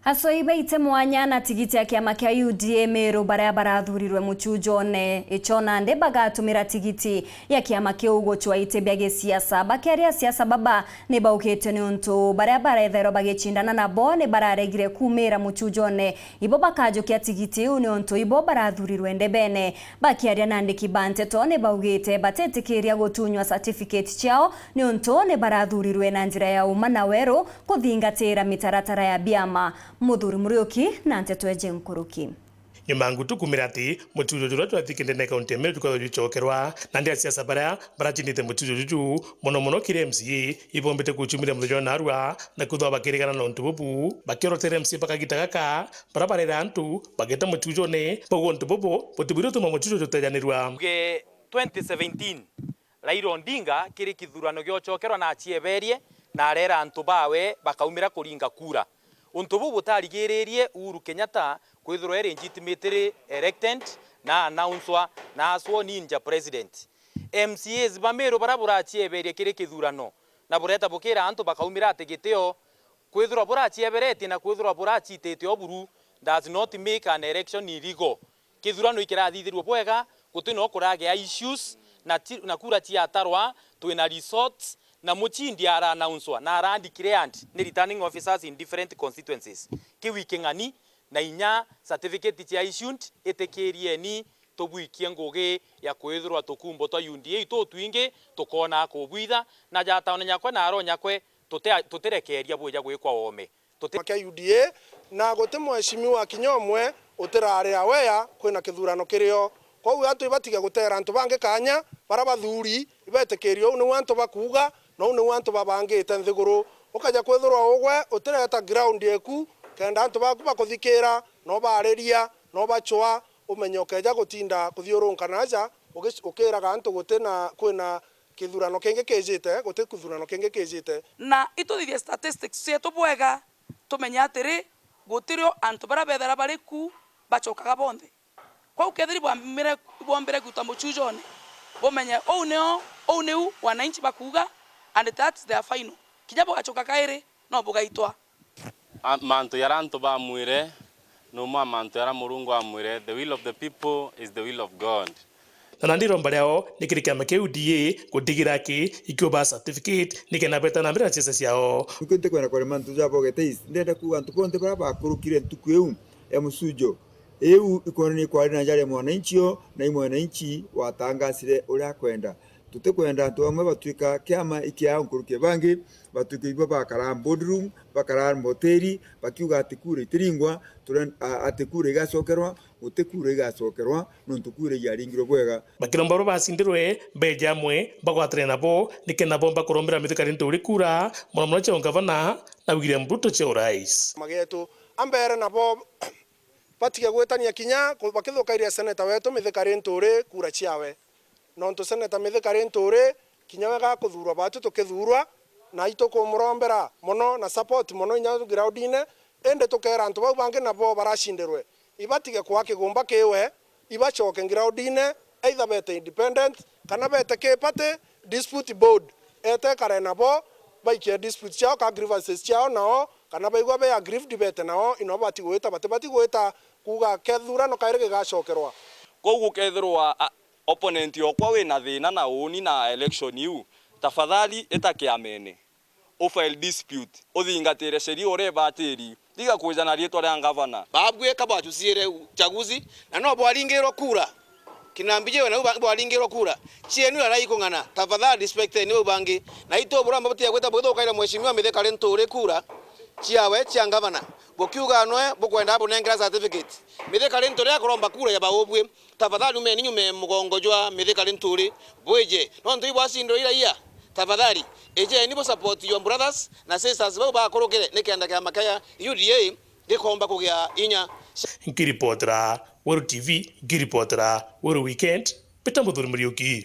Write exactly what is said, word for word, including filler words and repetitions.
Acoi baite mwanya na tigiti ya kiama kia U D A Meru baria barathurirwe muchujone. Icho nandi bagatumira tigiti ya kiama kiu gucwa iti bia gisiasa. Bakiaria, asiasa baba ni baugite niuntu baria barethairwa bagicindana nabo ni bararegire kumira muchujone, ibo bakajukia tigiti iu niuntu ibo barathurirwe ndebene. Bakiaria na andiki ba nteto ni baugite batetikiria gutunywa certificate ciao niuntu ni barathurirwe na njira ya uma na weru kuthingatira mitaratara ya biama. Muthuri Muriuki na nteto eje nkuruki. Nyuma ya ngutu kumira ati mutujo juria jwathikite ndene kaunti ya Meru jukoragwa jucokerwa, nandi asiasa baria baracindite mutujo juju, mono mono kiri M C A, ibombite kuchumira muthenya wa narua, na kwithirwa bakirigana na untu bubu, bakiorotera M C A bakagita gaka, baria barera antu bageta mutujone, bauga untu bubu butibwire utuma mutujo jutejanirwa. Tuge twenty seventeen, Raila Odinga kiri kithurano giocokerwa na acieberie na arera antu bawe bakaumira kuringa kura. Untu buu butarigiririe Uhuru Kenyatta kwithirwa e legitimately elected na announcwa na asworn in ja president. M C As ba Meru baria buracieberie kiri kithurano na bureta bukira antu bakaumira ati gitio, kwithirwa buracieberetie na kwithirwa buracitite o buru does not make an election illegal. Kithurano ikirathithirua bwega, guti no kuragia issues, na ti-, na kura ciatarwa, twina results, na mucindi ara announcwa na ara declared ni returning officers in different constituencies. Kiu i king'ani, na inya certificate cia issued, itikirieni tubwikie ngugi ya kwithirwa tukumbo twa U D A tutwingi tukoona kubwitha, na jataone nyakwe na aro nyakwe tuti-, tutirekeria bwija gwikwa oome. Tuti- kia U D A, na guti mheshimiwa kinya umwe utirari aware kwina kithurano kirio. Kwou antu ibatige gutera antu bangi kanya, baria bathuri ibetikirie uu niu antu bakuuga, na uu niu antu babangite nthiguru. Ukaja kwithirwa ugwe utireta ground eku, kenda antu baku bakuthikira, na ubariria, na ubacwa, umenye ukeja gutinda kuthiurunka na aja, ugi-, ukiraga antu guti na, kwina kithurano kingi kijite, guti kithurano kingi kijite. Na ituthithie statistics cietu bwega, tumenye atiri, gutirio antu baria bethera bari ku bacokaga bonthe. Kwou kethiri bwambire, bwombire gwitwa muchujone, bumenye uu nio, uu niu wananchi bakuuga, and that's their final. Kinya bugacoka kairi, no bugaitwa. A-, mantu jaria antu bamwire, numwe a mantu jaria Murungu amwire, "The will of the people is the will of God." Na nandi iromba riao ni kiri kiama kia U D A gutigira aki ikiuba certificate nikenda beta na mbere na ciaca ciao. Nikio ntikwenda kwaria mantu ja bogete is, ndenda kuuga antu bonthe baria bakurukire ntuku iu ya mucujo, iu ikwonania kwari na njara ya mwananchi o, na i mwananchi watangasire uria akwenda. Tutikwenda antu bamwe batwika kiama ikiao nkuruki ya bangi, batwika ibo bakara boardroom, bakara moteri, bakiuga ati kura itiringwa, turen-, a-, ati kura igacokerwa, guti kura igacokerwa, nontu kura ijaringirwe bwega. Bakiromba baria bacindirwe beje amwe bagwatane nabo, nikenda bomba kurombera Mithika Linturi kura, mono mono cia ungavana na William Ruto cia urais. Magetu, ambere nabo batige gwitania kinya ku-, bakithukairia seneta wetu Mithika Linturi kura ciawe. Nontu seneta Mithika Linturi, kinya we gakuthurwa, batu tukithurwa, na itukumurombera mono na support mono inya groundine, indi tukera antu bau bangi nabo baracindirwe, ibatige kwaa kigumba kiwe, ibacoke groundine, either bete independent, kana bete ki party, dispute board, ete ekare nabo, baikie dispute ciao, ka grievances ciao nao, kana baigua be aggrieved bete nao, ino bati gwita, bati, bati gwita kuuga kethurano kairi gigacokerwa. Kwou gukethirwa, a, opponent yokwa wina thina na uuni na election iu, tafadhali ita kiamene, u file dispute, uthingatire sheria uria ibatiri, tiga kwija na riitwa ria ngavana. Babui ka bwachusiire uchaguzi, na no bwaringirwe kura. Kinambi jiwe nau ba-, bwaringirwe kura. Cienu arai kung'ana, tafadhali respecteni bau bangi. Na itu buramba butia gwita bugithukaira mheshimiwa Mithika Linturi kura ciawe cia ngavana. Bukiuga nwe bukwenda bunengera certificate. Mithika Linturi akuromba kura ya baubui. Tafadhali umeni nyume mugongo jwa Mithika Linturi bwije. Nontu ibwacindwe ira iya. Tafadhali, ejeni bu support your brothers na sisters bau bakurukire nikenda kiama kia U D A gikomba kugia inya. Nkiripotera Weru T V, nkiripotera Weru Weekend, Peter Muthuri Muriuki.